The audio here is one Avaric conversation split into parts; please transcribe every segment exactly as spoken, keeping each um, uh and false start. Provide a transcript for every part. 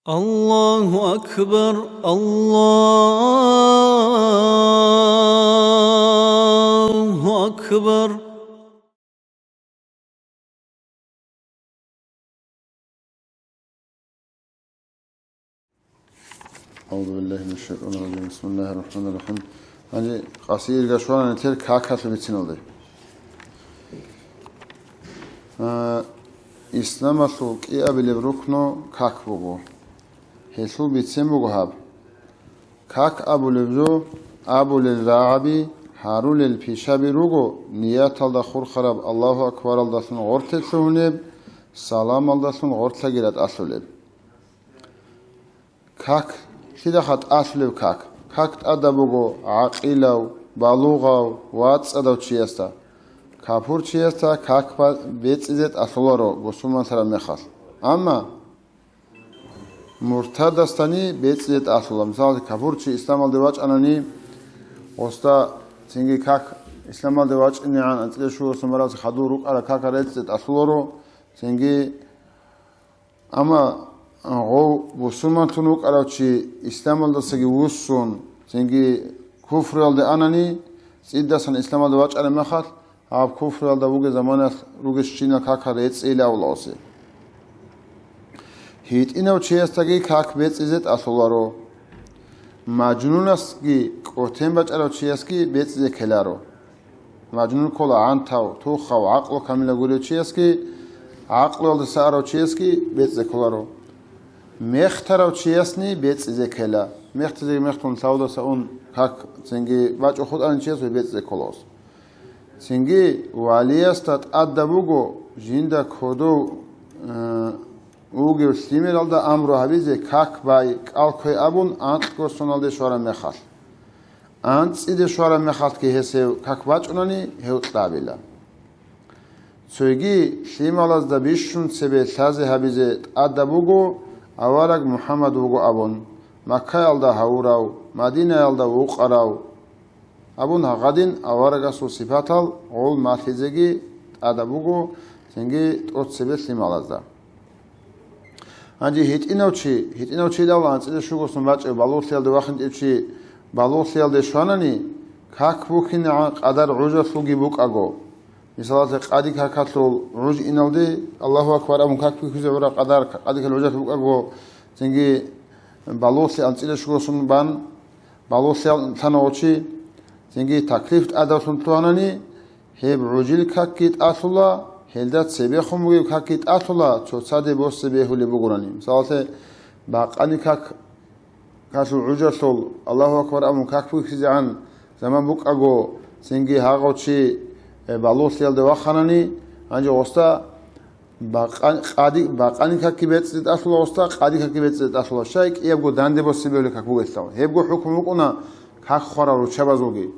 الله أكبر، الله أكبر. أعوذ بالله من الشيطان الرجيم. بسم الله الرحمن الرحيم. Гьанже къасирига щвана нилъер какалъул бициналде. А, исламалъул кӀиабилеб рукну как буго. Гьелъул бицен буго гьаб. Как абулеб жо, абулел рагӀаби, гьарулел пишаби руго, нияталда хурхараб Аллагьу акбаралдалъун гъорте лъугьунеб, саламалдалъун гъортлъаги ратӀалъулеб. Как, лъидаха тӀалъулеб как? Как тӀадаб буго гӀакъилав, балугъав, вацӀцӀадав чиясда. Капурчиясда как ба-, бецӀизе тӀалъуларо бусурманлъараб мехалъ. Амма муртадасдани бецӀизе тӀалъула. Мисалги, капурчи исламалде вачӀанани, гъосда цинги как исламалде вачӀинегӀан анцӀила щуго сумаралъ хадур рукӀарал какал рецӀизе тӀалъуларо, цинги Амма гъов бусурманлъун вукӀарав чи исламалдасаги вуссун, цинги куфруялде анани, цӀидасан исламалда вачӀараб мехалъ, гьаб куфруялда вугеб заманаялъ ругещинал какал рецӀцӀейилавула гъосе. ГьитӀинав чиясдаги как бецӀизе тӀалъуларо. Мажнунасги кӀотен бачӀарав чиясги бецӀизе ккеларо. Мажнун ккола гӀантав, тухав, гӀакълу камилаб гурев чиясги, гӀакълуялдаса арав чиясги бецӀизе кколаро. Мехтарав чиясни бецӀизе ккела. Мехтизеги мехтун лъавудаса ун как цинги бачӀун хутӀарав чияс гьеб бецӀизе ккола. Цинги валиясда тӀадаб буго жинда кодов, э, вугев лъимералда амру гьабизе как бай, кӀал кквей абун анкьго соналде щвараб мехалъ. АнцӀиде щвараб мехалъги гьес гьев как бачӀунани, гьев кьабила. Цойги лъималазда бищун цебе лъазе гьабизе тӀадаб буго авараг МухӀаммад вуго абун, Маккаялда гьавурав, Мадинаялда вукъарав, абун гьагъадин аварагасул сипатал гъол малъизеги тӀадаб буго, цинги тӀоцебе лъималазда. Гьанже гьитӀинав чи, гьитӀинав чи давла анцӀила щугосун бачӀев балугълъиялде вахинчӀев чи балугълъиялде щванани, как бухьинегӀан къадар гӀужалъулги букӀаго. Мисалалъе, къади какалъул гӀуж иналде Аллагьу акбар абун как бухьизе гӀура къадар, къади какал гӀужалъул букӀаго, цинги балугълъи анцӀила щугосун бан, балугълъиялъана гъочи, цинги таклиф тӀадавлъун лъугьанани, гьеб гӀужил какги тӀалъула, гьелда цебехун бугеб какги тӀалъула, цоцаде босе бегьулеб бугони. Мисалалъе, бакъани как, какалъул гӀужалъул Аллагьу акбар абун как бухьизегӀан заман букӀаго, цинги гьагъав чи, э, балугълъиялде ваханани, гьанже гъосда бакъа-, къади-, бакъани какги бецӀизе тӀалъула гъосда, къади какги бецӀизе тӀалъула, щай кӀиябго данде босе бегьулеб как бугелъул. Гьебго хӀукму букӀуна как хварал руччабазулги.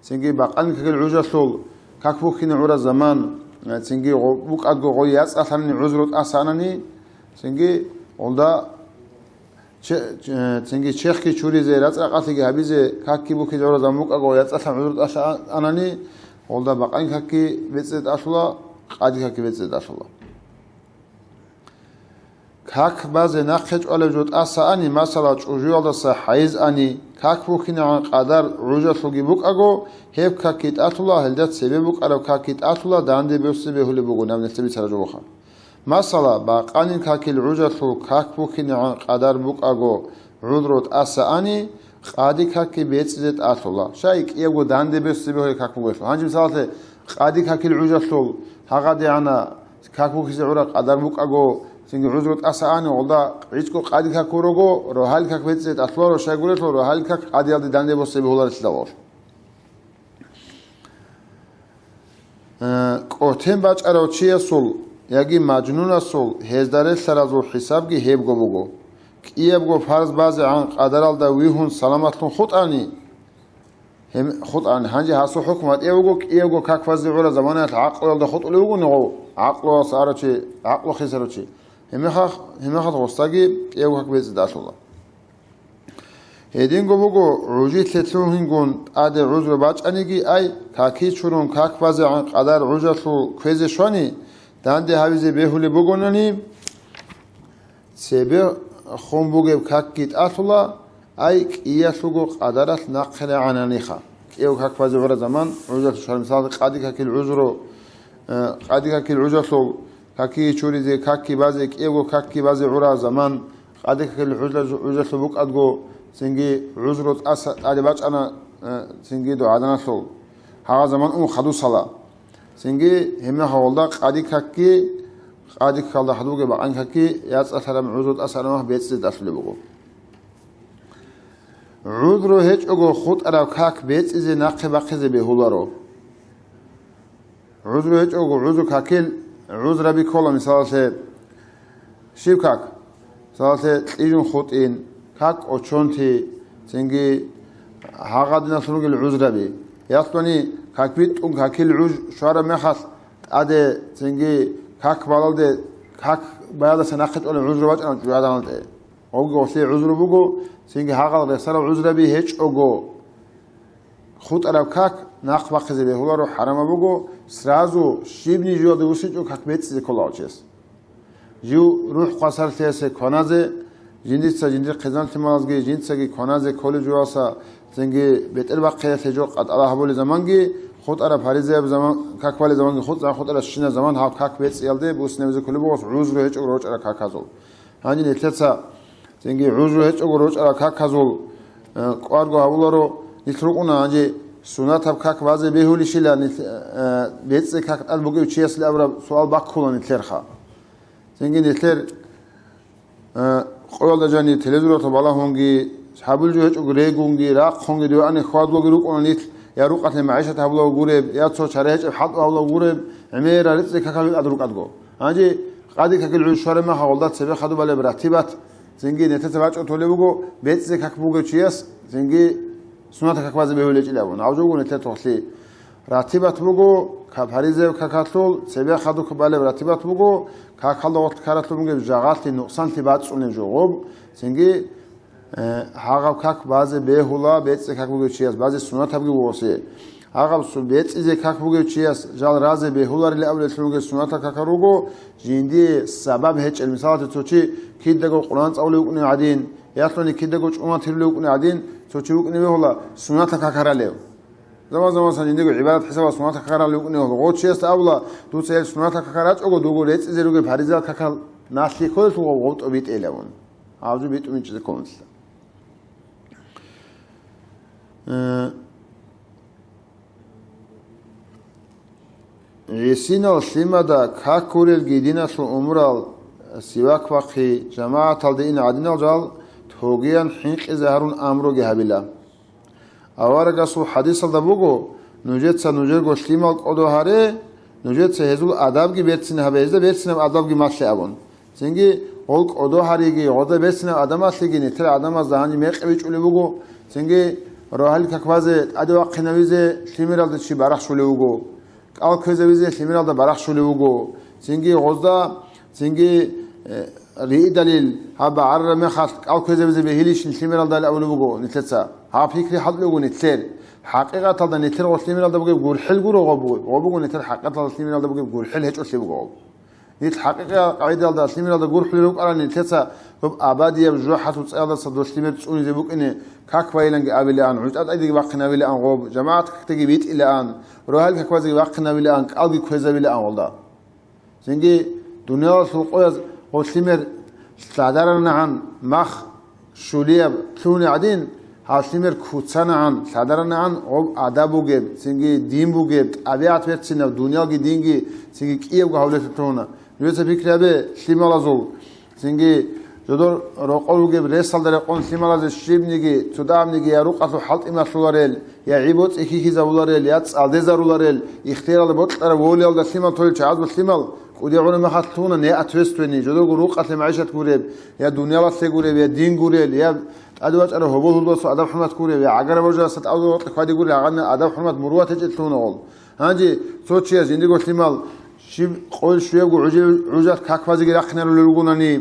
Цинги бакъани какил гӀужалъул как бухьине гӀураб заман, э, цинги гъо-, букӀадго гъой яцӀцӀалъанани гӀузру тӀаса анани, цинги гъолда че-, че-, цинги чехги чуризе, рацӀцӀа-ракъалъиги гьабизе, какги бухьизе гӀураб заман букӀаго яцӀцӀалъан гӀузру тӀаса анани, гъолда бакъани какги бецӀизе тӀалъула, къади какги бецӀизе тӀалъула. Как базе нахъе чӀвалеб жо тӀаса ани, масала, чӀужуялдаса хӀайз ани, как бухьинегӀан къадар гӀужалъулги букӀаго, гьеб какги тӀалъула, гьелда цебе букӀараб какги тӀалъула, данде босе бегьулеб буго, наб нилъеда бицараб жо бугоха. Масала, бакъанин какил гӀужалъул как бухьинегӀан къадар букӀаго гӀузру тӀаса ани, къади какги бецӀизе тӀалъула. Щай кӀиябго данде босе бегьулеб как бугелъул. Гьанже, мисалалъе, къади какил гӀужалъул гьагъадигӀанаб как бухьизе гӀураб къадар букӀаго, цинги гӀузру тӀаса ани, гъолда гӀицӀго къади как гурого, рогьалил как бецӀизе тӀалъуларо, щайгурелъул рогьалил как къадиялде данде босе бегьуларелъул. Э, кӀотен бачӀарав чиясул яги мажнунасул гьезда релълъаразул хӀисабги гьебго буго. КӀиябго фарз базегӀан къадаралда вигьун саламатлъун хутӀани, Гьем-, хутӀани, гьанже гьасул хӀукму гьатӀи буго, кӀиябго как базе гӀураб заманаялъ гӀакълуялда хутӀулев вугони гъов, гӀакълуялдаса арав чи, гӀакълу хисарав чи. Гьебмехалъ, гьебмехалъ гъосдаги кӀиябго как бецӀизе тӀалъула. Гьединго буго, гӀужилъе лъугьингун тӀаде гӀузру бачӀаниги, ай, каки чурун как базегӀан къадар гӀужалъул кквезе щвани, данде гьавизе бегьулеб бугони, Цебе, хун бугеб какги тӀалъула, ай кӀиялъулго къадаралъ нахъе рагӀананиха. КӀиявго как базе гӀура заман, гӀузралъ щвараб, мисалда, къади какил гӀузру, э, къади какил гӀузралъул какги чуризе, какги базе, кӀиявго какги базе гӀура заман, къади какил гӀузралъ-, гӀузралъул букӀадго, цинги гӀузру тӀаса-, тӀаде бачӀана, э, цинги дугӀаданалъул. Гьагъа заман ун хадусала. Цинги гьебмехалда къади какги, къади какалда хадубги бакъан какги, яцӀалъараб гӀузру тӀасараб мах бецӀизе тӀалъулеб буго. ГӀузру гьечӀого хутӀараб как бецӀизе нахъе бахъизе бегьуларо. ГӀузру гьечӀого гӀузру какил гӀузраби ккола, мисалалъе, щиб как? Мисалалъе, кьижун хутӀин, как кӀочонти, цинги гьагъадиналъун ругел гӀузраби. Ясдани как битӀун какил гӀуж щвараб мехалъ, тӀаде, цинги как балалде, как баялдаса нахъе тӀолеб гӀузру бачӀана чӀужугӀаданалде. Гъобги гъолъие гӀузру буго, цинги гьагъал рехсарал гӀузраби гьечӀого, хутӀараб как нахъ бахъизе бегьуларо, хӀарамаб буго, сразу щибни жуялде вусичӀо как бецӀизе ккола гьав чияс. Жив рухӀ хвасарлъиялъе кваназе, жиндица жиндир хъизан-лъималазги, жинцаги кваназе кколеб жуялса, цинги бетӀербахъиялъе жо къатӀала гьабулеб заманги, хутӀараб паризаяб заман, как балеб заманги, хутӀа-, хутӀарабщинаб заман гьаб как бецӀиялде буснабизе кколеб буго гӀузру гьечӀого рочӀарал каказул. Гьанже нилъеца цинги гӀузру гьечӀого рочӀарал каказул, э, кӀварго гьавуларо, нилъ рукӀуна гьанже сунатаб как базе бегьулищила нилъ, э, бецӀи как тӀад бугев чиясилан абураб суал баккула нилъерха. Цинги нилъер, э, къоялда жанир телевизоралъул балагьунги, гьабулеб жо гьечӀого регунги, рахъунги, диване хьвадулги рукӀуна нилъ, я рукъалъе магӀишат гьабулав гуреб, я цо чара гьечӀеб хӀалтӀу гьабулав гуреб, гӀемерал рецӀи какал рукӀад рукӀадго. Гьанже къади какил гӀуж щвараб мехалда цебе хадуб балеб ратибат, цинги нилъеца бачӀун толеб буго, бецӀизе как бугев чияс, цинги сунатаб как базе бегьулечӀила абун. Гьав жо буго нилъер тохлъи. Ратибат буго, ка-, паризаяб какалъул, цебе хадуб балеб ратибат буго, какалда гъоркь ккаралъун бугеб жагъалъи, нукъсанлъи бацӀцӀулеб жо гъоб, цинги, э, гьагъаб как базе бегьула, бецӀизе как бугев чияс, базе сунатабги бугосе. Гьагъаб су-, бецӀизе как бугев чияс жал разе бегьуларилан абулелъун бугеб сунатал какал руго, жиндие сабаб гьечӀел, мисалалъе, цо чи кидаго Къуръан цӀалулев вукӀунев гӀадин, ялъуни кидаго чӀумал тирулев вукӀунев гӀадин, цо чи вукӀине бегьула сунатал какал ралев. Заман-заманасан жиндиего гӀибадат хӀисабалъ сунатал какал ралев вукӀунев гьев. Гъов чиясда абула, дуца гьел сунатал какал рачӀого, дуго рецӀизе ругел паризал какал налъи кколелъул гъов тӀобитӀейилан абун. Гьав жо битӀун бинчӀизе кколелъул. Э, гӀисинал лъимада как гурелги диналъул умурал, сивак бахъи, жамагӀаталда ин гӀадинал жал тогиян хӀинкъизе гьарун амруги гьабила. Аварагасул хӀадисалда буго, нужеца нужерго лъимал кӀодо гьаре, нужеца гьезул адабги берцин гьабе, гьезда берцинаб адабги малъе абун. Цинги гъол кӀодо гьариги, гъозда берцинаб адаб малъиги нилъер гӀадамазда гьаниб мекъи бичӀчӀулеб буго. Цинги рогьалил как базе тӀаде вахъинавизе лъимералда чи барахщулев вуго. КӀал кквезавизе лъимералда барахщулев вуго. Цинги гъозда, цинги, э, риидалил гьаб багӀарараб мехалъ кӀал кквезавизе бегьилищин лъимералда абулеб буго нилъеца. Гьаб пикри хӀалтӀулеб буго нилъер. ХӀакъикъаталда нилъер гъо лъимералда бугеб гурхӀел гуро гъо буго. Гъо буго нилъер хӀакъикъаталда лъимералда бугеб гурхӀел гьечӀолъи буго гъо. Нилъ хӀакъикъияб къагӀидалда лъимералда гурхӀулел рукӀарал нилъеца гьоб абадияб жужахӀалъул цӀаялдаса дос лъимер цӀунизе букӀине как байиланги абилаан, гӀучӀа тӀадеги вахъинавилаан гъоб, жамагӀат какдеги битӀилаан, рогьал как базеги вахъинавилаан, кӀалги кквезавилаан гъолда. Цинги дуниялалъул къояз гъо лъимер лъадаранагӀан мах щулияб лъугьуни гӀадин, гьал лъимер куцанагӀан, лъадаранагӀан гъоб адаб бугеб, цинги дин бугеб, тӀабигӀат берцинаб, дуниялги динги, цинги кӀиябго гьавлелъул лъугьуна. Нужеца пикри гьабе, лъималазул, цинги жодор рокъор ругеб ресалда рекъон лъималазе щибниги, цо дагьабниги я рукъалъул хӀалтӀи малъуларел, я гӀи-боцӀи хьихьизабуларел, я цӀалдезаруларел, ихтияралда бокьараб волиялда лъимал толел чагӀазул лъимал, кӀудияв гӀураб мехалъ лъугьуна неответственный, жодорго рукъалъе магӀишат гуреб, я дуниялалъе гуреб, я дин гурел, я тӀаде вачӀарав гьобол-гьудуласул адаб-хӀурмат гурев, я гӀагараб божарасда тӀаде гъоркье хьвади гурел, гьагъанна адаб-хӀурмат, муруат гьечӀел лъугьуна гъол. Гьанже цо чияс жиндирго лъимал щиб къойил щуябго гӀужал-, гӀужалъ как базеги рахъинарулел ругонани,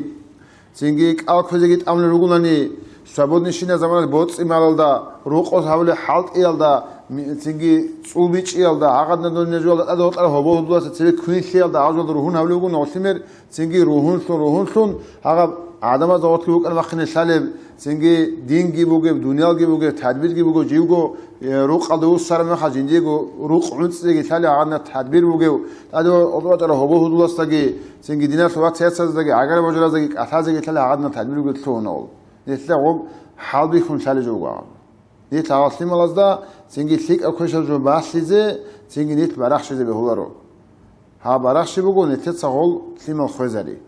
цинги кӀал кквезеги тӀамулел ругонани, свободныйщинаб заманалъ боцӀи-малалда, рокъоз гьавулел хӀалтӀиялда, ми-, цинги цӀул бичӀчӀиялда, гьагъадна дуниял жуялда тӀаде гъоркьараб гьобол-гьудуласда цебе квинлъиялда гьазулда ругьун гьавулев ругони гъо лъимер, цинги ругьунлъун, ругьунлъун, гьагъаб ГӀадамазда гъорлъ букӀана бахъине лъалеб, цинги динги бугеб, дуниялги бугеб, тадбирги бугев, живго, э, рукъалда вуссараб мехалъ жиндиего рукъ гӀунцӀизеги лъалеб гьагъадина тадбир бугев, тӀаде гьобо-, гьобо-, гьобо-, гьудуласдаги, цинги диналъул вацаяцаздаги, гӀагар-бажараздаги кӀалъазеги лъалеб гьагъадина тадбир бугев лъугьуна гъол. Нилъеда гъоб хӀалбихьун лъалеб жо буго гьаб. Нилъ гьал лъималазда цинги лъикӀаб квешаб жо балъизе, цинги нилъ барахщизе бегьуларо. Гьаб барахщи буго нилъеца гъол лъимал хвезари.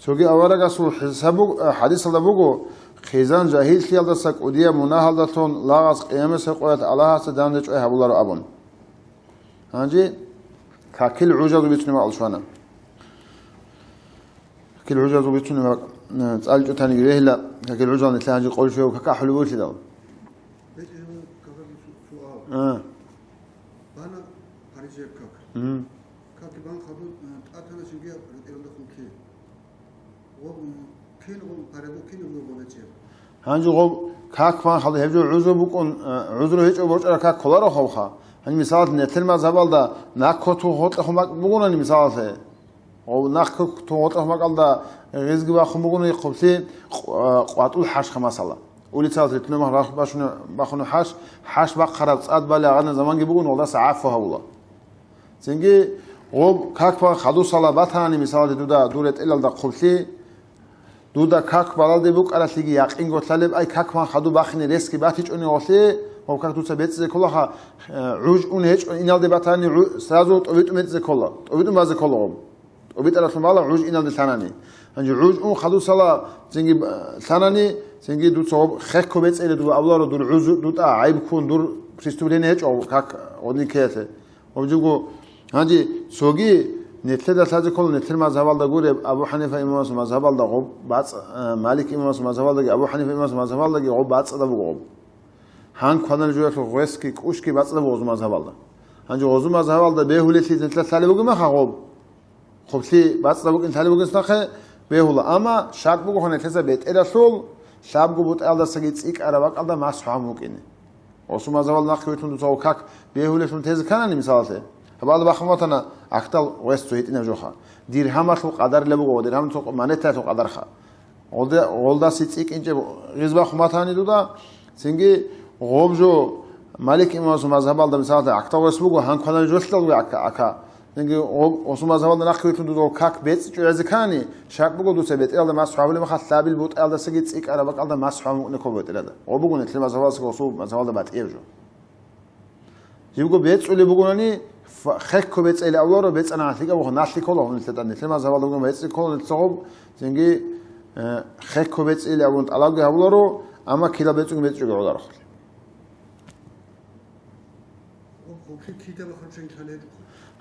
Цоги аварагасул хӀисаб буг-, хӀадисалда буго, хъизан жагьиллъиялдаса кӀудияб мунагьалдалъун лагъас къиямасеб къоялъ Аллагьасда данде чӀвай гьабуларо абун. Гьанже какил гӀужазул бицунеб бакӀал щвана. Какил гӀужазул бицунеб бакӀ, э, цӀалчӀутаниги бегьила, какил гӀужал нилъер гьанже къолъ щвев какахӀулеб бугелъидал. БетӀергьан какаги су-, суал. А. Бана парижер как. Мгм. Каки бан хадуб, э, тӀатана шинги ретӀелда хунки. Гъоб, м, кин гъоб паригу кин гъоб гъоб гьечӀеб. Гьанже гъоб как бан хадуб гьеб жо гӀузру букӀун, э, гӀузру гьечӀо борчӀараб как кколаро хавха. Гьанже мисалат нилъер мазгьабалда нахъ коту гъотӀахун бакӀ бугунани мисалалъе. Гъов нахъ тун гъотӀахъ бакӀалда гъезги бахун бугони хъублъи къ-, къватӀул хӀашха масала. Улицалъ ретунаб бах-, бахуну, бахуну хӀаш, хӀаш бахъараб цӀад балагьана заманги бугони гъолдаса гӀафу гьавула. Цинги гъоб как бан хадусала батани, мисалалъе, дуда дур ретӀелалда хъублъи, дуда как балалде букӀаралъиги якъинго лъалеб, ай как бан хадуб бахине ресги батичӀони гъолъи, гъоб как дуца бецӀизе кколаха, э, гӀуж ун гьечӀо иналде батани, гӀу-, сразу тӀобитӀун бецӀизе ккола, тӀобитӀун базе ккола гъоб. ТӀобитӀаралъун бала гӀуж иналде лъанани. Гьанже гӀуж ун хадусала цинги, э, лъанани, цинги дуца гъоб хехго бецӀейила дуба абуларо дур гӀуз дутӀа, гӀайб ккун, дур преступление гьечӀо как гъодинкеялъе. Гьанжего, гьанже цоги нилъеда лъазе ккола, нилъер мазгьабалда гуреб, Абу Ханифа имамас мазгьабалда гъоб бацӀ-, э, Малик имамас мазгьабалдаги, Абу Ханифа имамас мазгьабалдаги гъоб бацӀцӀадаб буго гъоб. Гьан кванал жоялъул гъвесги кӀушги бацӀцӀадаб буго гъозу мазгьабалда. Гьанже гъозу мазгьабалда бегьулелъи нилъа лъалеб бугеб маха гъоб. Хъублъи бацӀцӀадаб букӀин лъалеб бугес нахъе бегьула. Амма шарт буго гьанилъеца бетӀералъул лъабго бутӀаялдасаги цӀикӀкӀараб бакӀалда масхӀу гьабун букӀине. Гъосу мазгьабал нахъе витун дуца гъо как бегьулелъун тезе кканани, мисалалъе, гьабалда бахун ватана, ахтал гъвес цо гьитӀинаб жоха. Диргьамалъул къадарила буго, диргьамалъул манетаялъул къадарха. Гъолда-, гъолдаси цӀикӀкӀинчӀеб гъиз бахун батани дуда, цинги гъоб жо Малик имамасул мазгьабалда, мисалалъе, ахтал гъвес буго, гьан кванани жолъидал буго ака, ака. Цинги гъоб, гъосул мазгьабалда нахъе витун дуда гъо как бецӀичӀо гӀезе ккани, шарт буго дуца бетӀералда масхӀу гьабулеб маха лъабил бутӀаялдасаги цӀикӀкӀараб бакӀалда масхӀу гьабун букӀине ккол бетӀералда. Гъоб буго нилъер мазгьабалдасаги гъосул мазгьабалда батӀияб жо. Жибго бецӀулеб бугони, ф-, хехго бецӀейилан абуларо, бецӀана налъикӀаб буго, налъи ккола гьунилъа тӀад. Нилъер мазгьабалда бугони бецӀи ккола нилъ гъоб, цинги, э, хехго бецӀейилан абун тӀалабги гьабуларо, амма кила бецӀуги бецӀичӀоги гӀоларохъе.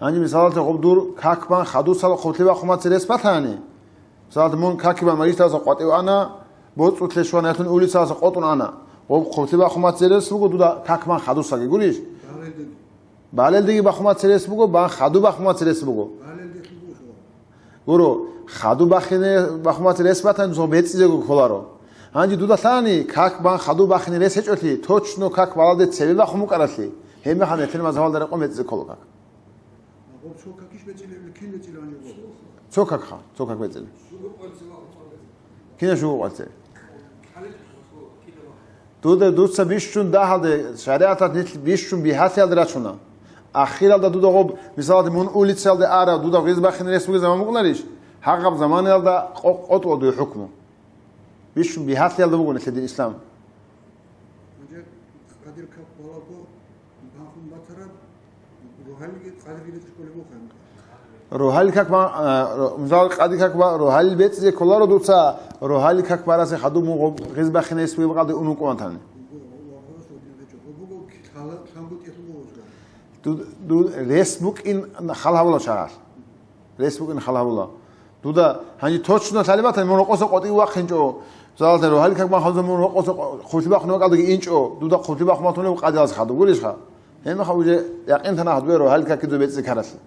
Гьаниб мисалалъе гъоб дур как бан хадусала хъублъи бахъун баци рес батани, Мисалалъе, мун какибан мажгиталъа къватӀив ана, боцӀулъе щвана, гьелъун улицалъа къотӀун ана. Гъоб хъублъи бахъун баци рес буго, дуда как бан хадусаги, гурищ? Балелдеги. Балелдеги бахъун баци рес буго, бан хаду бахъун баци рес буго. Балелдеги буго. Гуро, хаду бахине, бахъун баци рес батани, цо бецӀизего кколаро. Гьанже дуда лъани, как бан хаду бахине рес гьечӀолъи, точно как балалде цебе бахъун букӀаралъи, гьеб мехалъ нилъер мазгьабалда рекъон бецӀизе ккола как. Гъоб цо какиш бецӀилеб, кин бецӀилеб гьанже гъоб? Цо какха, цо как бецӀилеб. Кинаб щуго къвалцӀи? Дуда, дуца бищун дагьалде, шаригӀаталъ нилъ бищун бигьалъиялде рачуна. Ахиралда дуда гъоб, мисалалде, мун улицаялде арав, дуда гъиз бахине рес бугеб заман букӀунарищ? Гьагъаб заманаялда къо-, къотӀула дуе хӀукму. Бищун бигьалъиялда буго нилъеда ислам. Гьанже къадир как балаго бахун батараб, рогьалиги къадир бецӀ кколеб бугеб. Рогьалил как ба-, а, ро-, мисал, къадир как ба-, рогьалил бецӀизе кколаро дуца, рогьалил как барасе хадуб мун гъоб гъиз бахине рес бугеб къаде унун кӀван тани. Ду-, ду-, рес букӀин хал гьабула шагьар. Рес букӀин хал гьабула. Дуда гьаниб точно лъалеб батани, мун рокъоса къотӀив вахъинчӀо, залалда рогьалил как бан хадуб мун рокъоса къо-, хъублъи бахъун бакӀалдаги инчӀо, дуда хъублъи бахъун батунев къадилас хадуб гурищха? Гьеб мехалъ уже якъин тана хадубе рогьалил какиду бецӀи каралъи.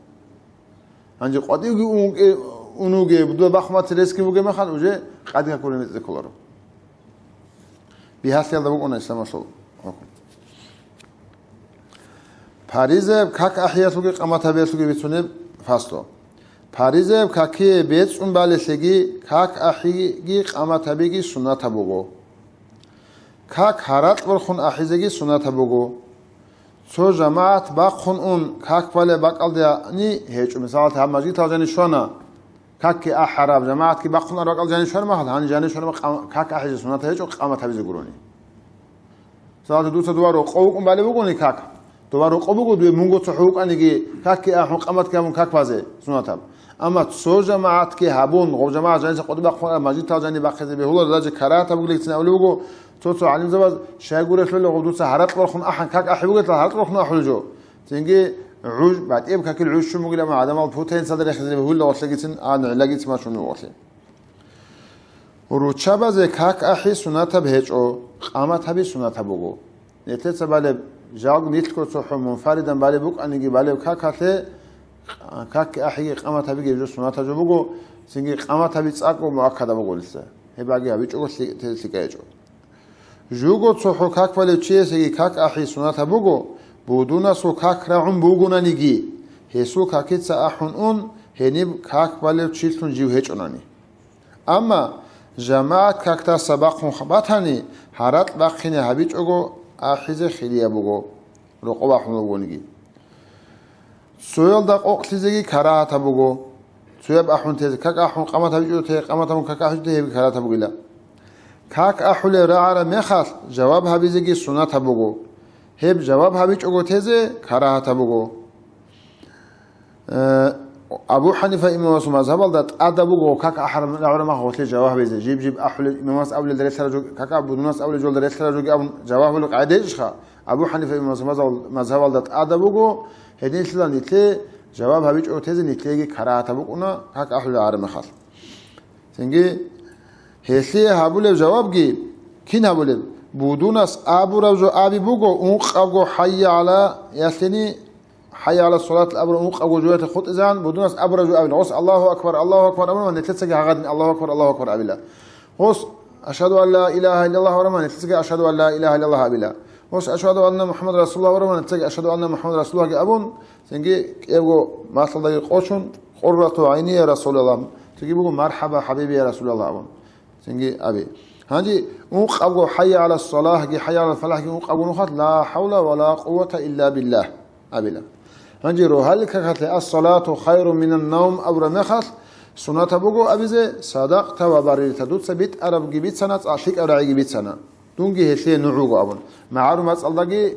Гьанже къватӀивги унге-, унуге, дуда бахъун баци ресги бугеб мехалъ, уже къади какулеб бецӀи кколаро. Бигьалъиялда букӀуна исламалъул хӀукму. Паризаб как ахӀиялъулги къамат гьабиялъулги бицунеб фаслу. Паризаяб какие бецӀцӀун балелъеги, как ахӀиги къамат гьабиги суннатаб буго. Как гьаракь борхун ахӀизеги суннатаб буго. Цо жамагӀат бахъун ун как балеб бакӀалдани гьечӀо. Мисалалъе, гьаб мажгитал жанив щвана, какги ахӀараб, жамагӀатги бахъун араб бакӀал жанив щвана махал, гьанив жанив щвана къам-, как ахӀизе суннат гьечӀо, къамат гьабизе гурони. Мисалалъе, дуца дова рокъов вукӀун балеб бугони как? Дова рокъов буго, дуе мунго цохӀо вукӀаниги, какги ахӀун, къаматги гьабун как базе суннатаб. Амма цо жамагӀатги гьабун, гъоб жамагӀат жаниса къотӀи бахъун, мажгитал жани бахъизе бегьула, даже карагьатаб бугилгицин абулеб буго, цо-цо гӀалимзабаз щайгурелъул гъоб дуца гьаракь борхун ахӀан, как ахӀи бугелъул гьаракь борхун ахӀулел жо. Цинги гӀуж, батӀияб какил гӀуж щун бугилан, гӀадамал путаинцада рехизе бегьула гъолъегицин, а, гӀиллагицин машгьурун гъолъе. Руччабазе как ахӀи суннатаб гьечӀо, къамат гьаби суннатаб буго. Нилъеца балеб, жалго нилъго цохӀо мунфаридан балеб букӀаниги балеб какалъе, как ахӀиги къамат гьабиги гьеб жо суннатаб жо буго, цинги къамат гьаби цӀакъго муаккадаб буго нилъеца. Гьеб баги гьабичӀого лъи-, те-, лъикӀа гьечӀо. Жуго цохӀо как балев чиясеги как ахӀи суннатаб буго, будунасул как рагӀун бугонаниги, гьесул какица ахӀун ун, гьениб как балев чилъун жив гьечӀонани. Амма жамагӀат какдаса бахъун батани, гьаракь бахъине гьабичӀого ахӀизе хирияб буго, рокъов ахӀун вугониги. Цоялда къокълъизеги карагьатаб буго. Цояб ахӀун тезе как ахӀун къамат гьабичӀого те, къамат гьабун как ахӀичӀого те, гьебги карагьатаб бугила. Как ахӀулев рагӀараб мехалъ, жаваб гьабизеги суннатаб буго. Гьеб жаваб гьабичӀого тезе карагьатаб буго. Э, Абу Ханифа имамасул мазгьабалда тӀадаб буго как ахӀараб рагӀараб мехалъ гъолъе жаваб гьабизе. Жиб-жиб ахӀулел имамас абулелда релълъараб жо, как абу-, будунас абулел жолда релълъараб жоги абун жаваб гьабулеб къагӀида гьечӀищха? Абу Ханифа имамасул мазгьабал-, мазгьабалда тӀадаб буго, гьединлъидал нилъее жаваб гьабичӀого тезе нилъееги карагьатаб букӀуна как ахӀулел гӀараб мехалъ. Цинги гьелъие гьабулеб жавабги кин гьабулеб? Будунас абураб жо аби буго, ункъабго хӀайя гӀала ялъини, хӀайя гӀала салат абураб ункъабго жоялъе хутӀизегӀан, будунас абураб жо абила. Гъос Аллагьу акбар, Аллагьу акбар абуна, нилъецаги гьагъадин Аллагьу акбар, Аллагьу акбар абила. Гъос ашгьаду ан ла илагьа иллаллагь абуна, нилъецаги ашгьаду ан ла илагьа иллаллагь абила. Гъос ашгьаду анна МухӀаммад расулуллагь абуна, нилъецаги ашгьаду анна МухӀаммад расулуллагьги абун, цинги кӀиябго малъалдаги къочун, къуррату гӀайни я Расулаллагь, цинги буго мархӀаба хӀабиби я Расулаллагь абун. Цинги аби. Гьанже ункъабго хӀайя гӀала салагьги, хӀайя гӀала фалахӀги ункъабго нухалъ, ла хӀавла ва ла къуввата илла биллагь абила. Гьанже рогьалил какалъе ас-салату хайрун минан навм абураб мехалъ, суннатаб буго абизе, садакъта ва баррирта, дуца битӀарабги бицана, цӀакъ лъикӀаб рагӀиги бицана. Дунги гьелъие нугӀ вуго абун. МагӀарул мацӀалдаги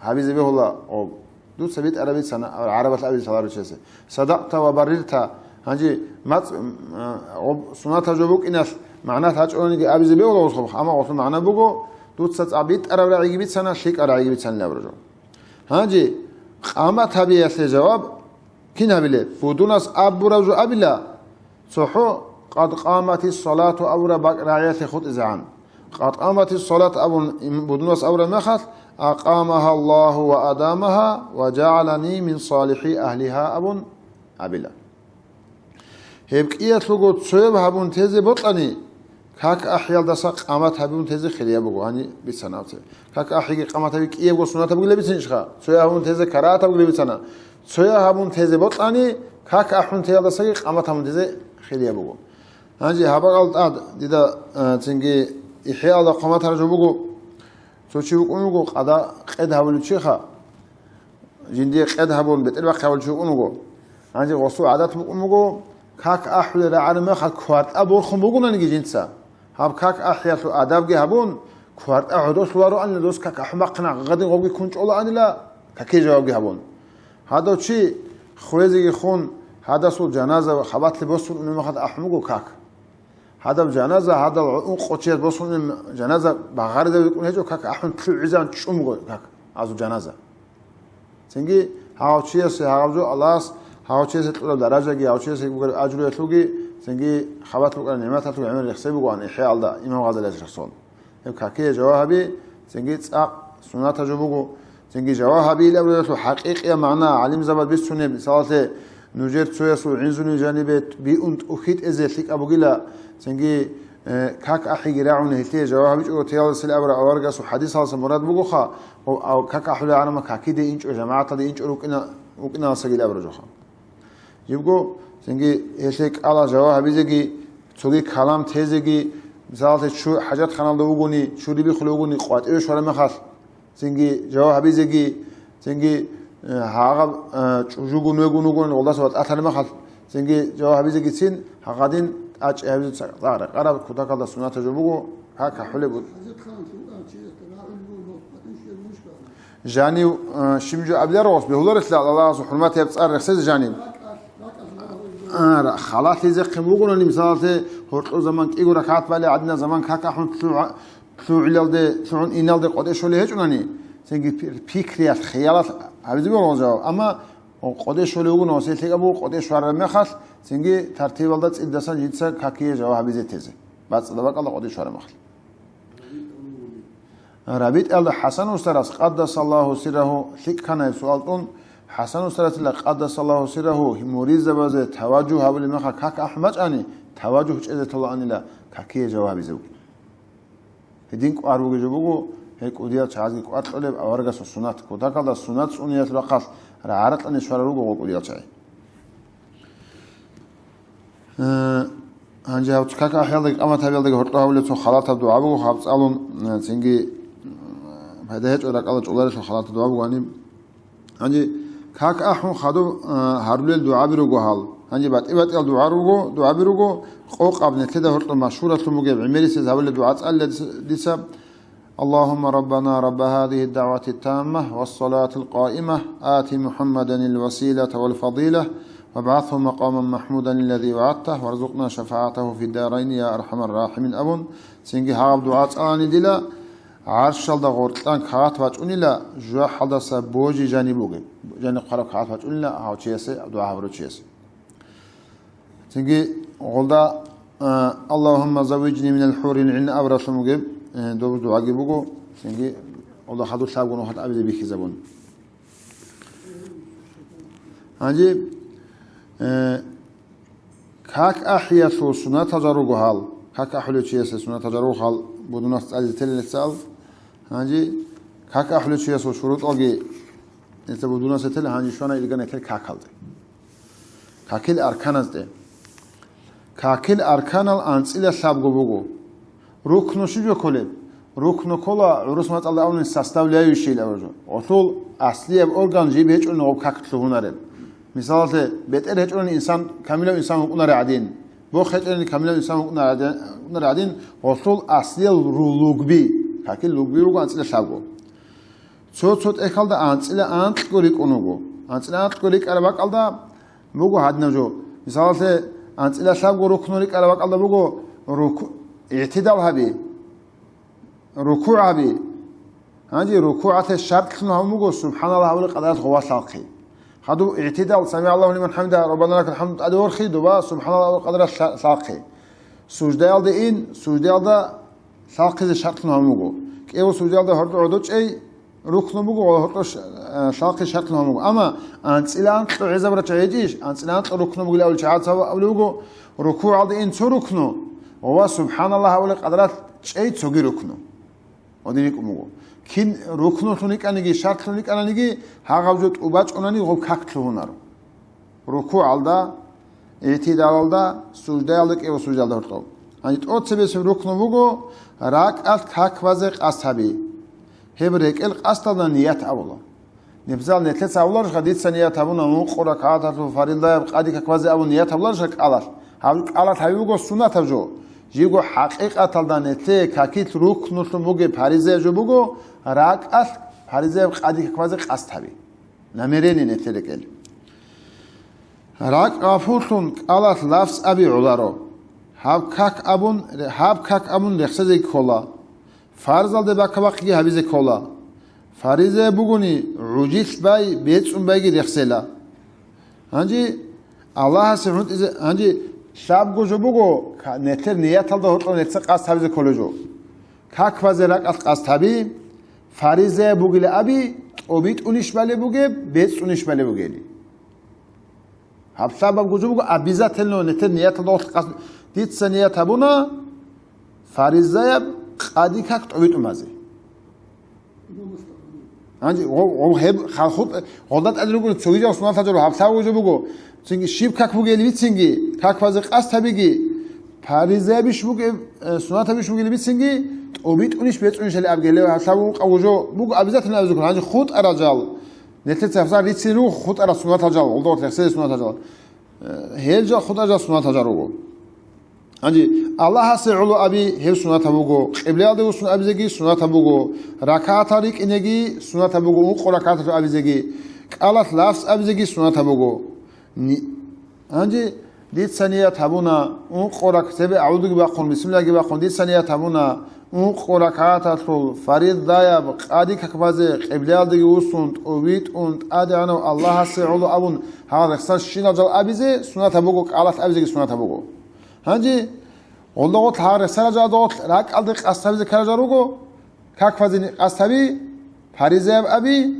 гьабизе бегьула гъоб. Дуца битӀараб бицана, гӀарабалъ абизе лъаларо чиясе. Садакъта ва баррирта, гьанже мацӀ-, м, а, гъоб суннатаб жо букӀиналъ магӀна лъачӀониги абизе бегьула гъосухъ, амма гъосул магӀна буго, дуца цӀакъ битӀараб рагӀиги бицана, лъикӀаб рагӀиги бицанилаб жо. Гьанже къамат гьабиялъе жаваб кин гьабилеб? Будунас абураб жо абила, цохӀо, къад къаматис салату абураб бакӀ рагӀиялъе хутӀизегӀан. Къад къаматис салат абун им-, будунас абураб мехалъ, акъамагьа Аллагьу ва адамагьа ва жагӀалани мин салихӀи агьлигьа абун абила. Гьеб кӀиялъулго цояб гьабун тезе бокьани, как ахӀиялдаса къамат гьабун тезе хирияб буго, гьаниб бицана абцеб. Как ахӀиги къамат гьаби кӀиябго суннатаб бугила бицинчӀха, цояб гьабун тезе карагьатаб бугила бицана. Цояб гьабун тезе бокьани, как ахӀун теялдасаги къамат гьабун тезе хирияб буго. Гьанже гьаб бакӀал тӀад дида, а, цинги ИхӀяалда хъван батараб жо буго, цо чи вукӀун вуго, къада къед гьавулев чиха. Жиндие къед гьабун, бетӀербахъи гьабулев чи вукӀун вуго. Гьанже гъосул гӀадат букӀун буго, как ахӀулел рагӀараб мехалъ квартӀа борхун бугонаниги жинца, гьаб как ахӀиялъул адабги гьабун, квартӀа гӀодолъулароанила, дос как ахӀун бахъана гъадин гъобги ккун чӀолаанила, какие жавабги гьабун. Гьадав чи хвезеги хун, гьадасул жаназа хабалъи босун унеб мехалъ ахӀун буго как. Гьадаб жаназа, гьадал гӀу-, ункъо чияс босун жаназа багъаризаб букӀун гьечӀо, как ахӀун лъугӀизан чӀун буго как гьазул жаназа. Цинги гьав чиясе гьав жо Аллагьас, гьав чиясе кьураб даражаги, гьав чиясе бугеб ажруялъулги, цинги хабалъ букӀараб нигӀматалъулги гӀемер рехсей бугоан ИхӀяалда имам Гъазалияс рехсон. Гьеб какие жаваб гьаби, цинги цӀакъ суннатаб жо буго, цинги жаваб гьабиилаб ролелъул хӀакъикъияб магӀна гӀалимзабаз бицунеб, мисалалъе, нужер цоясул гӀинзунил жанибе биун тӀухьитӀезе лъикӀаб бугила, цинги, э, как ахӀиги рагӀун гьелъие жаваб гьабичӀого теялдасел абураб аварагасул хӀадисалдаса мурад бугоха, ав, ав как ахӀулел гӀарама какиде инчӀо, жамагӀаталде инчӀо рукӀина-, рукӀиналдасагил абураб жоха. Жибго Цинги гьелъе кӀала жаваб гьабизеги, цоги калам тезеги, мисалалъе, чу хӀажатханалда вугони, чу рибихъулев вугони, къватӀиве щвараб мехалъ, цинги жаваб гьабизеги, цинги, э, гьагъаб, э, чӀужугун вегун вугони, гъолдаса ватӀалъараб мехалъ, цинги жаваб гьабизегицин, гьагъадин тӀачӀи гьабизе цӀакъ-, цӀакъ рекъараб кутакалда суннатаб жо буго, гьа кахӀулеб. Жанив, э, щиб жо абиларо гъос бегьуларелъул Аллагьасул хӀурматияб цӀар рехсезе жанив. А, ра-, халалъизехъин вугонани, мисалалъе, гьоркьо заман кӀиго ракагӀат бале гӀадина заман как ахӀун лъугӀа-, лъугӀилалде, лъугӀун иналде къотӀе щолей гьечӀунани, цинги пи-, пикриялъ, хиялалъ гьабизе буго жаваб. Амма къотӀе щолей вугони, ва сел лъикӀаб буго къотӀе щварараб мехалъ, цинги тартибалда цӀидасан жинца какие жаваб гьабизе тезе. БацӀцӀадаб бакӀалда къотӀе щвараб мехалъ. РабитӀалда ХӀасан устарас, къаддасаллагьу сиррагьу, лъикӀ ккана гьеб суал тӀун, ХӀасан устарасила, къаддасаллагьу сиррагьу, муридзабазе таважжугь гьабулеб мехалъ как ахӀун бачӀани, таважжугь чӀезе толаанила какие жаваб гьабизе буго. Гьедин кӀвар бугеб жо буго, гьел кӀудиял чагӀазги кӀвар кьолеб аварагасул суннат, кутакалда суннат цӀуниялъ рахъалъ рагӀаракьани щварал руго гъо кӀудиял чагӀи. Э, гьанже гьав как ахӀиялдаги къамат гьабиялдаги гьоркьо гьавулев цо халатаб дугӀа буго, гьаб цӀалун, э, цинги, э, пайда гьечӀо ракӀалда чӀоларелъул халатаб дугӀа буго гьаниб. Гьанже как ахӀун хадуб, э, гьарулел дугӀаби руго гьал. Гьанже батӀи-батӀиял дугӀа руго, дугӀаби руго, къокъаб нилъеда гьоркьо машгьуралъун бугеб гӀемерисез гьабулеб дугӀа цӀалила дица, дица. اللهم ربنا رب هذه الدعوة التامة والصلاة القائمة آت محمدا الوسيلة والفضيلة وابعثه مقاما محمودا الذي وعدته وارزقنا شفاعته في الدارين يا أرحم الراحمين абун, цинги гьаб дугӀа цӀалани дила, гӀаршалда гъоркьан кагъат бачӀунила, жужахӀалдаса божи жаниб бугеб, жаниб хъвараб кагъат бачӀунила гьав чиясе, дугӀа гьабурав чиясе. Цинги гъолда, а, «Аллагьумма заввижни минал хӀурил гӀин» абуралъун бугеб, э, доб дугӀаги буго, цинги гъолда хадур лъабго нухалъ абизе бихьизабун. Гьанже, э, как ахӀиялъул суннатал жал руго гьал, как ахӀулев чиясе суннатал жал руго гьал, будунас цӀализе телел цал. Гьанже как ахӀулев чиясул шурутӀалги нилъер будунас тел, гьанже щвана ирган нилъер какалде. Какил арканазде. Какил арканал анцӀила лъабго буго. Рукну щиб жо кколеб? Рукну ккола, гӀурус мацӀалда абуни, составляющий абураб жо. Гъолъул аслияб орган жиб гьечӀони гъоб как лъугьунареб. Мисалалъе, бетӀер гьечӀони инсан, камилав инсан вукӀунаре гӀадин, бох гьечӀони камилав инсан вукӀунаре гӀадин, вукӀунаре гӀадин, гъолъул аслиял ру-, лугби, какил лугби руго анцӀила лъабго. Цо-цо тӀехьалда анцӀила анкьго рикӀкӀун вуго. АнцӀила анкьго рикӀкӀараб бакӀалда буго гьадинаб жо. Мисалалъе, анцӀила лъабго рукну рикӀкӀараб бакӀалда буго руку-, игӀтидал гьаби, рукугӀ гьаби. Гьанже рукугӀалъе шартлъун гьавун буго субхӀаналлагь абулеб къадаралъ гъова лъалхъи. Хадуб игӀтидал, «СамигӀаллагьу лиман хӀамида, Раббана лакал хӀамд» тӀаде ворхи, доба субхӀаналлагь абулеб къадаралъ лъа-, лъалхъи. Суждаялде ин, суждаялда лъалхъизе шартлъун гьавун буго. КӀиго суждаялда гьоркьо гӀодочӀей рукну буго ва гьоркьо ш-, э, лъалхъи шартлъун гьавун буго. Амма анцӀила анкьго гӀезаб рачӀа гьечӀищ, анцӀила анкьго рукну бугилан абулев чагӀаца абулеб буго, рукугӀалде ин цо рукну ва субхӀаналлагь абулеб къадаралъ чӀей цоги рукну. Гьадин рикӀкӀун буго. Кин рукнулъун рикӀаниги, шартлъун рикӀананиги, гьагъаб жо тӀубачӀунани гъоб как лъугьунаро. РукугӀалда, игӀтидалалда, суждаялда, кӀиго суждаялда гьоркьоб. Гьанже тӀоцебесеб рукну буго ракӀалъ как базе къасд гьаби. Гьеб рекӀел къасдалда ният абула. Нибзал нилъеца абуларищха, дица ният гьабуна ункъо ракагӀаталъул фаризаяб къади как базе абун ният гьабуларищха кӀалалъ? Гьаб кӀалалъ гьабизе буго суннатаб жо. Жибго хӀакъикъаталда нилъее какилъ рукнулъун бугеб фаризаяб жо буго ракӀалъ фаризаяб къади как базе къасд гьаби. Намерение нилъер рекӀел. РакӀ гъафуллъун кӀалалъ лафз аби гӀоларо. Гьаб как абун, гьаб как абун рехсезе ккола. Фарзалде бака-бахъиги гьабизе ккола. Фаризаяб бугони, гӀужилъ бай, бецӀун байги рехсела. Гьанже Аллагьасе хӀунтӀизе, гьанже лъабго жо буго, ка-, нилъер нияталда гьоркьоб нилъеца къасд гьабизе кколеб жо. Как базе ракӀалъ къасд гьаби, фаризаяб бугила аби, тӀобитӀунищ балеб бугеб, бецӀунищ балеб бугели. Гьаб лъабаб гужу буго, обязательно нилъер нияталда гьоркьоб къасд, дица ният гьабуна фаризаяб къади как тӀобитӀун базе. Гьанже гъо-, гъо-, гьеб хал-, хутӀ-, гъолда тӀаде ругел цогидал суннатал жо гьаб лъабго жо буго. Цинги щиб как бугел бицинги, как базе къасд гьабиги, паризаябищ бугеб, э, суннатабищ бугел бицинги, тӀобитӀунищ бецӀунищали абги гьелев гьаб лъабго жо буго, обязательно абизе ккола. Гьанже хутӀарал жал, нилъеца гьабсагӀат рицин руго хутӀарал суннатал жал, гъолда гъорлъ рехсей суннатал жал. Э, гьел жал хутӀарал жал суннатал жал руго. Гьанже Аллагьасе гӀоло аби гьеб суннатаб буго, къиблаялде вуссун абизеги суннатаб буго, ракагӀатал рикӀкӀинеги суннатаб буго, ункъо ракагӀаталъул абизеги, кӀалалъ лафз абизеги суннатаб буго. Ни-, гьанже дица ният гьабуна, ункъо рак-, цебе агӀудуги бахъун, бисмиллагьги бахъун, дица ният гьабуна, ункъо ракагӀаталъул фаридаяб къади как базе къиблаялдеги вуссун, тӀовитӀун, ТӀадегӀанав Аллагьасе гӀоло абун, гьал рехсарщинал жал абизе суннатаб буго, кӀалалъ абизеги суннатаб буго. Гьанже гъолда гъорлъ гьал рехсарал жал гъорлъ ракӀалде къасд гьабизе ккарал жал руго, как базе къасд гьаби, паризаяб аби,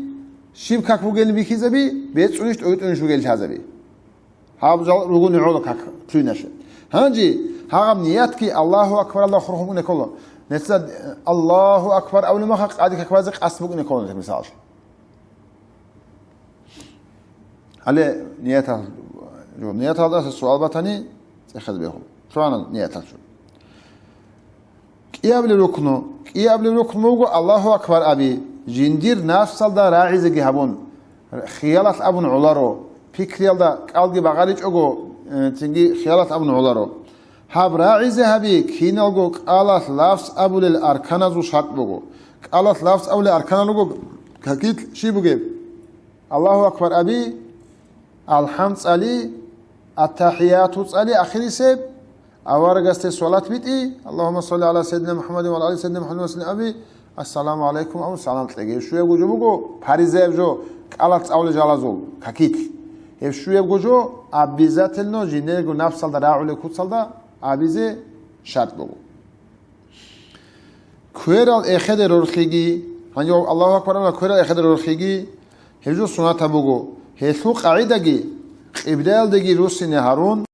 щиб как бугелин бихьизаби, бецӀунищ тӀовитӀунищ бугел лъазаби. Гьаб жал ругони гӀола как лъугьиналъе. Гьанже гьагъаб ниятги Аллагьу акбаралда хурхун букӀине ккола. Нилъеда Аллагьу акбар абулеб мехалъ къади как базе къасд букӀине ккола, мисалалъе. Гьале ниятал, жо, нияталдаса суал батани, цӀехезе бегьула. ЛъугӀана ниятал чӀун. КӀиабилеб рукну, кӀиабилеб рукну буго Аллагьу акбар аби, жиндир нафсалда рагӀизеги гьабун, хиялалъ абун гӀоларо, пикриялда кӀалги багъаричӀого, э, цинги хиялалъ абун гӀоларо. Гьаб рагӀизе гьаби киналго кӀалалъ лафз абулел арканазул шартӀ буго. КӀалалъ лафз абулел арканал руго какилъ щиб бугеб? Аллагьу акбар аби, АлхӀам цӀали, АттахӀияту цӀали ахирисеб, аварагасде салат битӀи, Аллагьумма салли гӀала сайидина МухӀаммадин ва гӀала али сайидина МухӀаммадин ва саллим аби, Ассаламу гӀалайкум абун салам кьеги. Гьеб щуябго жо буго, паризаяб жо, кӀалалъ цӀалулел жалазул, какилъ. Гьеб щуябго жо обязательно жиндирго нафсалда рагӀулеб куцалда абизе шартӀ буго. Кверал эхеде рорхиги, гьанив Аллагьу акбар абуна кверал эхеде рорхиги, гьеб жо суннатаб буго. Гьелъул къагӀидаги, къиблаялдеги руссине гьарун,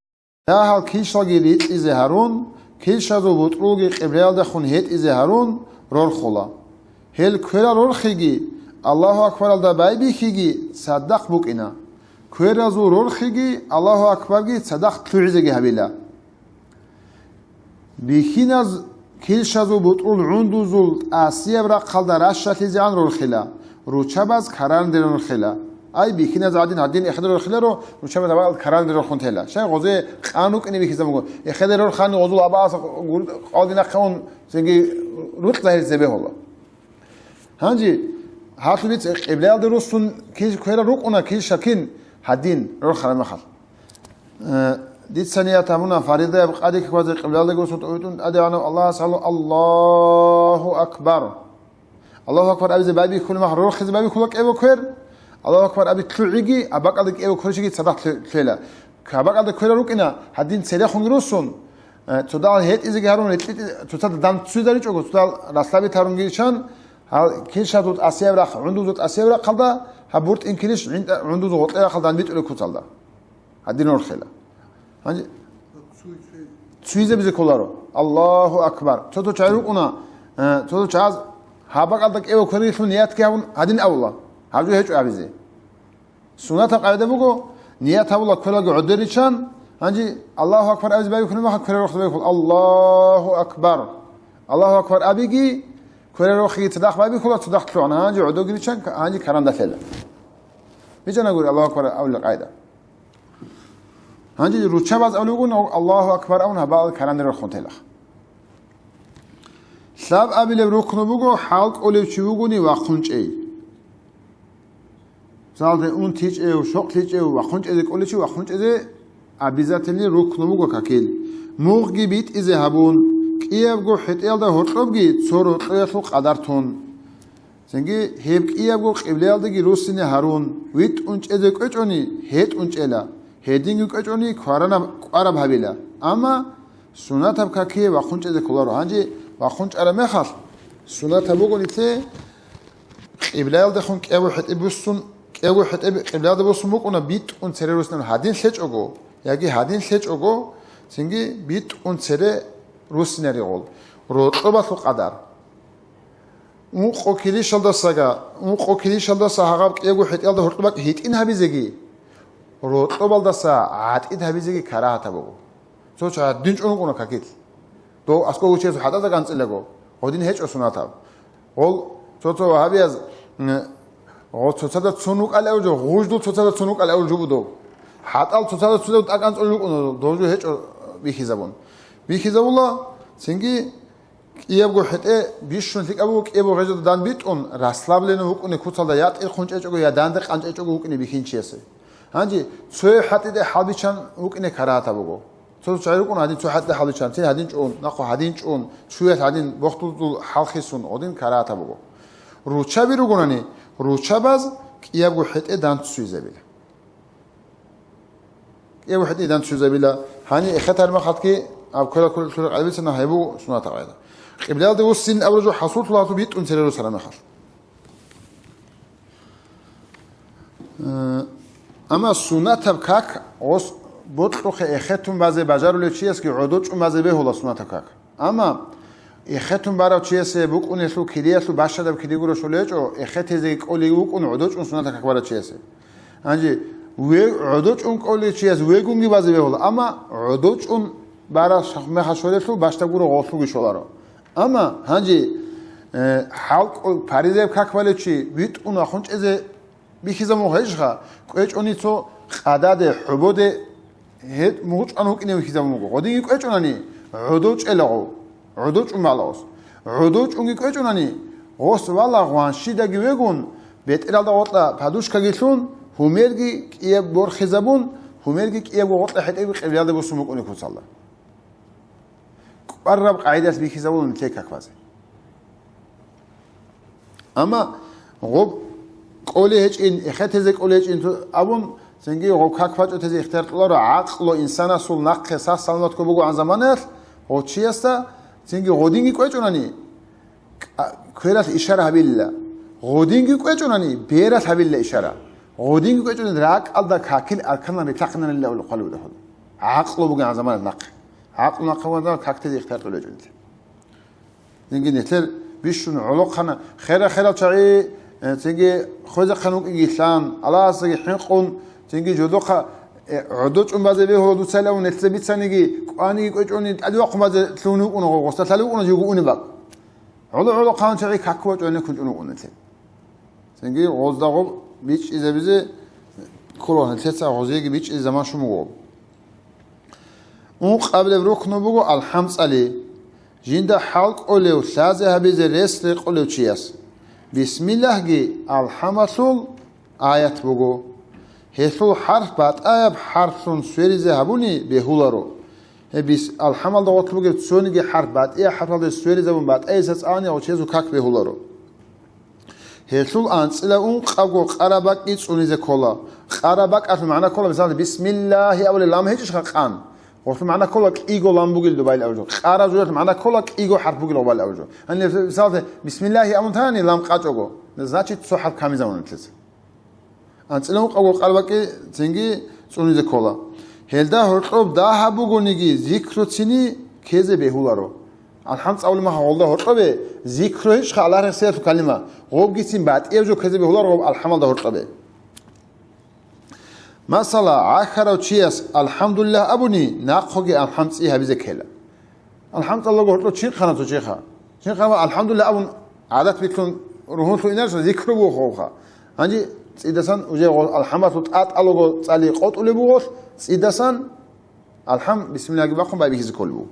Дагьал килщалги рикьизе гьарун, килщазул бутӀрулги къиблаялдехун гьетӀизе гьарун рорхула. Гьел кверал рорхиги, Аллагьу акбаралда байбихьиги цадахъ букӀина. Кверазул рорхиги, Аллагьу акбарги цадахъ лъугӀизеги гьабила. Бихьиназ Килщазул бутӀрул гӀундузул тӀасияб рахъалда ращалъизегӀан рорхила, руччабаз каранде рорхила. Ай, бихьиназ гӀадин гьадин эхеде рорхиларо, руччабаз абаал каранде рорхун тела. Щай гъозе къан рукӀине бихьизабуго, эхеде рорхани гъозул абаалса къалдинахъе ун, цинги рукь загьирлъизе бегьула. Гьанже гьалъубиц къиблаялде руссун кил-, кверал рукӀуна килща кин гьадин рорхараб мехалъ. Э, дица ният гьабуна фаридаяб къади кквазе къиблалдаги вуссун тӀовитӀун тӀадегӀанав Аллагьас гьалу Аллагьу акбар. Аллагьу акбар абизе байбихьулеб мехалъ рорхизе байбихьула кӀиябго квер. Аллагьу акбар аби лъугӀиги, а бакӀалда кӀиябго кверщиги цадахъ лъе-, лъела. Ка-, бакӀалда кверал рукӀина, гьадин церехунги руссун, э, цодагьал гьетӀизеги гьарун, рекьитӀи-, цоцазда дандцуйзаричӀого, цодагьал расслабить гьарунги ичан, гьал килщазул тӀасияб рахъ, гӀундузул тӀасияб рахъалда, гьаб буртӀин килищ гӀинтӀа-, гӀундузул гъоркье рахъалда дандбитӀулеб куцалда. Гьадин рорхила. Гьанже цуйзабизе кколаро. Аллагьу акбар. Цо-цо чагӀи рукӀуна, э, цо-цо чагӀаз гьаб бакӀалда кӀиябго кверилъун ниятги гьабун, гьадин абула. Гьаб жо гьечӀо абизе. Суннатаб къагӀида буго, ният гьабула квералги гӀодор риччан, гьанже Аллагьу акбар абизе байбихьулеб мехалъ кверал рохизе байбихьула. Аллагьу акбар. Аллагьу акбар абиги, кверал рохиги цадахъ байбихьула, цадахъ лъугӀана. Гьанже гӀодорги риччан, гьанже каранда лъела. БичӀанагури Аллагьу акбар абулел къагӀида. Гьанже руччабаз абулеб буго, Аллагьу акбар абун гьабал каранде рорхун телах. Лъабабилеб рукну буго, хӀалкӀолев чи вугони вахъун чӀей. Залде унтичӀев, щокълъичӀев, вахъун чӀезе кӀолев чи вахъун чӀезе обязательный рукну буго какил. Мугъги битӀизе гьабун, кӀиябго хӀетӀеялда гьоркьобги цо рокьоялъул къадар тун. Цинги гьеб кӀиябго къиблаялдеги руссине гьарун, витӀун чӀезе кӀвечӀони, гьетӀун чӀела, гьединги кӀвечӀони кваранаб, кӀвараб гьабила. Амма суннатаб какие вахъун чӀезе кколаро. Гьанже вахъун чӀараб мехалъ, суннатаб буго нилъее къиблаялдехун кӀиябго хӀетӀе буссун, кӀиябго хӀетӀе къиблаялда буссун букӀуна, битӀун цере руссинан гьадин лъечӀого, яги гьадин лъечӀого, цинги битӀун цере руссинари гъол, рокьобалъул къадар. Ункъо килищалдасага, ункъо килищалдаса гьагъаб кӀиябго хӀетӀиялда гьоркьоб бакӀ гьитӀин гьабизеги, рокьобалдаса гӀатӀид гьабизеги карагьатаб буго. Цо чагӀи дин чӀун вукӀуна какилъ. Дов аскӀов вучиясул хӀатӀазда кӀанцӀилаго, гъодин гьечӀо сунатаб. Гъол цо-цо вагьабияз, м, гъо цоцазда цун вукӀалев жо, гъуждул цоцазда цун вукӀалев жо буго дов. ХӀатӀал цоцазда цун тӀакӀанцӀулел рукӀуна, дов жо гьечӀо бихьизабун. Бихьизабула, цинги кӀиябго хӀетӀе бищун лъикӀаб буго, кӀиябго гъежалда дан битӀун, расслабленный вукӀуне куцалда я тӀирхъун чӀечӀого, я данде къан чӀечӀого вукӀине бихьинчиясе. Гьанже цояб хӀатӀиде хӀалбиччан вукӀине карагьатаб буго. Цо чагӀи рукӀуна гьадин цо хӀатӀиде хӀалбиччан, цин гьадин чӀун, нахъо гьадин чӀун, чуялъ гьадин бохтулзул хӀалхисун, гъодин карагьатаб буго. Руччаби ругонани, руччабаз кӀиябго хӀетӀе данццуйзабила. КӀиябго хӀетӀе данццуйзабила. Гьаниб эхетармахалъги аб ккола кколел кколел къайбицана гьеб буго сунатаб къайда. Къиблаялде вуссин абураб жо хӀасуллъула гьалъу битӀун цере росараб мехалъ. Э, амма сунатаб как гъос бокьухъе эхетун базе бажарулев чиясги гӀодочӀун базе бегьула сунатаб как. Амма эхетун барав чиясе букӀунелъул кириялъул бащадаб кири гуро щолечӀо, эхетезеги кӀолей вукӀун гӀодочӀун сунатаб как барав чиясе. Гьанже ве-, гӀодочӀун кӀолей чияс вегунги базе бегьула, амма гӀодочӀун бараб мехалъ щолелъул бащдаб гуро гъолъулги щоларо. Амма гьанже, э, хӀалкӀ-, паризаяб как балев чи витӀун вахъун чӀезе бихьизабун гьечӀха, кӀвечӀони цо къададе, хӀубоде гьеб мугъчӀван вукӀине вихьизабун буго. Гъодинги кӀвечӀунани, гӀодов чӀелаго, гӀодов чӀун балагъос. ГӀодов чӀунги кӀвечӀунани, гъос вала гъванщидаги вегун, бетӀералда гъоркьа подушкаги лъун, гьумерги кӀияб борхизабун, гьумерги кӀиябго гъоркьа хӀетӀеги къиблаялде босун букӀуни куцалда. КӀвараб къагӀидалъ бихьизабулин нилъее как базе. Амма гъоб кӀолей гьечӀин, эхетезе кӀолей гьечӀин ту-, абун, цинги гъоб как бачӀутезе ихтияр кьоларо, гӀакълу инсанасул нахъе сах-саламатго бугоан заманаялъ, гъов чиясда цинги гъодинги кӀвечӀунани, кӀа-, квералъ ишара гьабилила. Гъодинги кӀвечӀунани, бералъ гьабилила ишара. Гъодинги кӀвечӀунани, ракӀалда какил арканал рилъахъинарила хъвалеб духъун. ГӀакълу бугоан заманаялъ нахъе. ГӀакълу нахъе вугоан заманаялъ кактезе ихтияр кьолей гьечӀин. Цинги нилъер бищун гӀолохъана хера-херал чагӀи, э, цинги хвезехъан вукӀигилъан, Аллагьасдаги хӀинкъун, цинги жодохъа, э, гӀодочӀун базе бегьула дуцайилан нилъеца бицаниги, кӀваниги кӀвечӀони тӀаде вахъун базе лъугьун вукӀуна гъо, гъосда лъалев вукӀуна живго унеб бакӀ. ГӀоло-гӀолохъан чагӀи каку бачӀунеб ккун чӀун вукӀуна нилъер. Цинги гъозда гъоб бичӀчӀизабизе ккола, нилъеца гъозиеги бичӀчӀизе заман щун буго. Ункъабилеб рукну буго алхӀам цӀали. Жинда хӀалкӀолев, лъазе гьабизе рес рекъолев чияс. Бисмиллагьги алхӀамалъул аят буго. Гьелъул хӀарп батӀаяб хӀарплъун сверизе гьабуни бегьуларо. Гьеб бис-, алхӀамалда гъорлъ бугеб цониги хӀарп батӀияб хӀарпалде сверизабун батӀаяб цӀалани гъов чиясул как бегьуларо. Гьелъул анцӀила ункъабго къарабакӀги цӀунизе ккола. КъарабакӀалъул магӀна ккола, мисалда, бисмиллагьи абулеб лам гьечӀищха къан? Гъолъул магӀна ккола кӀиго лам бугел добайил абулеб жо. Къараб жоялъул магӀна ккола кӀиго хӀарп бугел добайил абулеб жо. Гьаниб, мисалда, бисмиллагьи абун танани лам къачӀого, значит, цо хӀарп камизабуна нилъеца. АнцӀила ункъабго къарабакӀги цинги цӀунизе ккола. Гьелда гьоркьоб дагьаб бугониги, зикруцини ккезе бегьуларо. АлхӀам цӀалулеб мехалъ гъолда гьоркьобе, зикру гьечӀха Аллагь рехсиялъул калима, гъобгицин батӀияб жо ккезе бегьуларо гъоб алхӀамалда гьоркьобе. Масала, гӀахьарав чияс «АлхӀамдулиллагь» абуни, нахъоги алхӀам цӀи гьабизе ккела. АлхӀам цӀалулаго гьоркьоб чин хъана цо чиха. Чин хъана, «АлхӀамдулиллагь» абун, гӀадат билълъун ругьунлъун инарищ, зикру буго хъовха. Гьанже цӀидасан уже гъо-, алхӀамалъул тӀатӀалаго цӀали къотӀулеб бугош, цӀидасан алхӀам, бисмиллагьги бахъун байбихьизе кколеб буго.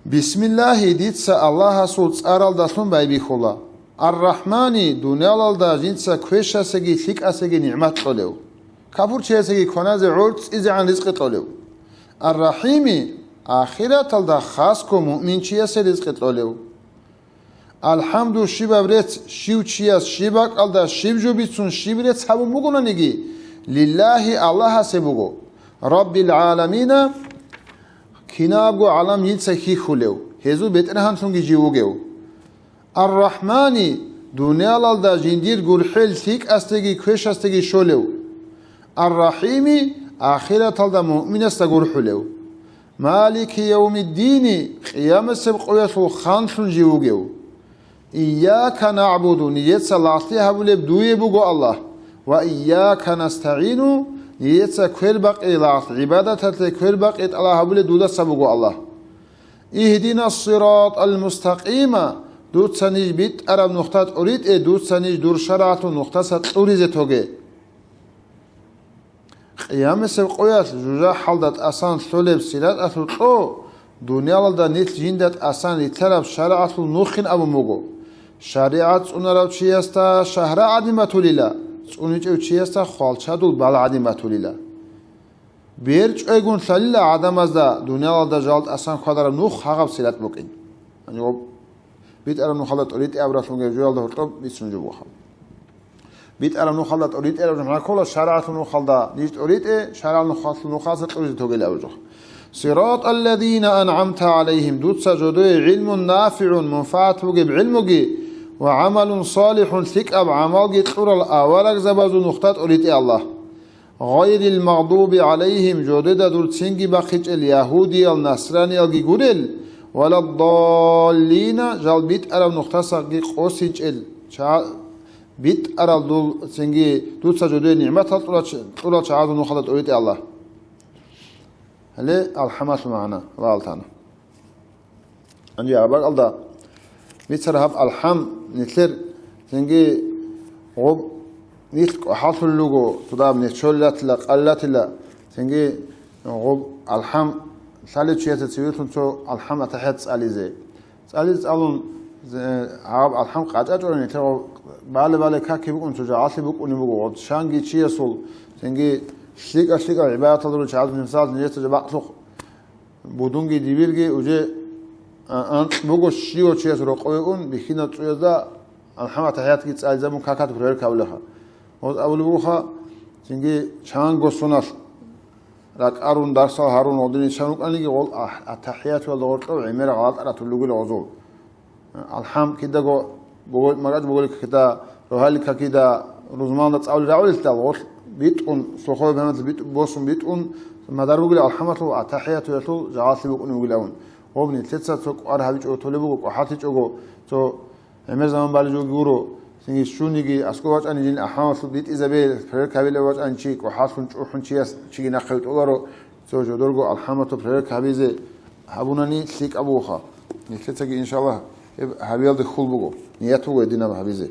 Бисмиллагьи дица Аллагьасул цӀаралдалъун байбихьула. Ар-Рахмани, дуниялалда жинца квешасеги лъикӀасеги нигӀмат кьолев. Капурчиясеги кваназе гӀорцӀизегӀан ризкъи кьолев. Ар-Рахими, ахираталда хасго муъминчиясе ризкъи кьолев. АлхӀамду щибаб рецц, щив чияс щиб бакӀалда щиб жо бицун щиб рецц гьабун бугонаниги, лиллагьи, Аллагьасе буго, Раббил гӀаламина, кинабго гӀалам жинца хьихьулев, гьезул БетӀергьанлъунги жив вугев. Ар-Рахмани, дуниялалда жиндир гурхӀел лъикӀасдеги квешасдеги щолев. Ар-Рахими, ахираталда муъминасда гурхӀулев. Малики явмиддини, къиямасеб къоялъул ханлъун жив вугев. Ийяка нагӀбуду, нижеца лагълъи гьабулеб дуе буго Аллагь, ва ийяка настагӀину, нижеца квербакъи лагълъи, гӀибадаталъе квербакъи тӀалаб гьабулеб дудаса буго Аллагь. Игьдина ссиратал мустакъима, дуца ниж битӀараб нухда тӀоритӀе, дуца ниж дур шарагӀалъул нухдаса кьуризе тоге. Къиямасеб къоялъ жужахӀалда тӀасан лъолеб сираталъул кьо, дуниялалда нилъ жинда тӀасан рилълъараб шарагӀалъул нухин абун буго. ШаригӀат цӀунарав чиясда шагьра гӀадин батулила, цӀуничӀев чиясда хвалчадул бал гӀадин батулила. БерчӀвайгун лъалила гӀадамазда дуниялалда жал тӀасан хьвадараб нух гьагъаб сират букӀин. Гьаниб БитӀараб нухалда тӀоритӀе абуралъунги жоялда гьоркьоб бицун жо бугоха. БитӀараб нухалда тӀоритӀе абуралъун гьакола, шарагӀалъул нухалда ниж тӀоритӀе, шарагӀалъул нухалъул нухалъа кьуризе тогел абуралъуха. Сиратал лазина ан'амта гӀалайгьим, дуца жодое гӀилмун нафигӀун, мунфагӀат бугеб гӀилмуги ва гӀамалун салихӀун, лъикӀаб гӀамалги кьурал аварагзабазул нухда тӀоритӀе Аллагь. Гъайрил магъдуби гӀалайгьим, жодеда дур цинги бахъичӀел ягьудиял, насраниялги гурел, валаддаллина, жал битӀараб нухдасаги къосинчӀел, ча-, битӀарал дул цинги дуца жодое нигӀматал кьурал ч-, кьурал чагӀазул нухалда тӀоритӀе Аллагь. Гьале алхӀамалъул магӀна ва алтана. Гьанже гьаб бакӀалда бицара гьаб алхӀам нилъер, цинги гъоб нилъ кӀвахӀаллъулел руго, цо дагьаб нилъ чолелатила, къалилатила, цинги гъоб алхӀам лъалев чиясда цевелъун цо алхӀам атахӀият цӀализе. ЦӀализе цӀалун, э, гьаб алхӀам къачӀачӀоран нилъер гъоб бале-бале каки букӀун, цо жагьаллъи букӀунеб буго, гъоб шанги чиясул, цинги лъикӀа-лъикӀа гӀибадаталда руго чагӀаз, мисал, нижеца жо бакълъухъ, Будунги дибирги уже, а, анкь буго щивав чияс рокъове ун, бихьинал цӀуязда алхӀам атахӀиятги цӀализабун какат проверка гьабулеха. Гъоз абулеб бугоха, цинги чанго соналъ ракӀарун, дарсал гьарун, гъодин ичан рукӀаниги, гъол а-, атахӀиятуялда гъоркьов гӀемер гъалатӀ ратулел ругел гъозул. АлхӀам кидаго буго, макьаж буго какида, рогьалил какида, рузманалда цӀалулел рагӀулелъул гъолъ битӀун, сухъо бетӀералда битӀ-, босун битӀун, мадар бугила алхӀамалъул, атахӀиятуялъул жагьаллъи букӀунеб бугилан. Гъоб нилъеца цо кӀвар гьабичӀого толеб буго, кӀвахӀаллъичӀого, цо гӀемер заман балеб жоги гуро, цинги щуниги, аскӀоб вачӀани жин алхӀамалъул битӀизабе, проверка гьабилев вачӀани чи, кӀвахӀаллъун чӀухӀун чияс чиги нахъе витӀуларо, цо жодорго алхӀамалъул проверка гьабизе гьабунани лъикӀаб бугоха. Нилъецаги, иншаллагь, гьеб гьабиялде хьул буго, ният буго гьединаб гьабизе.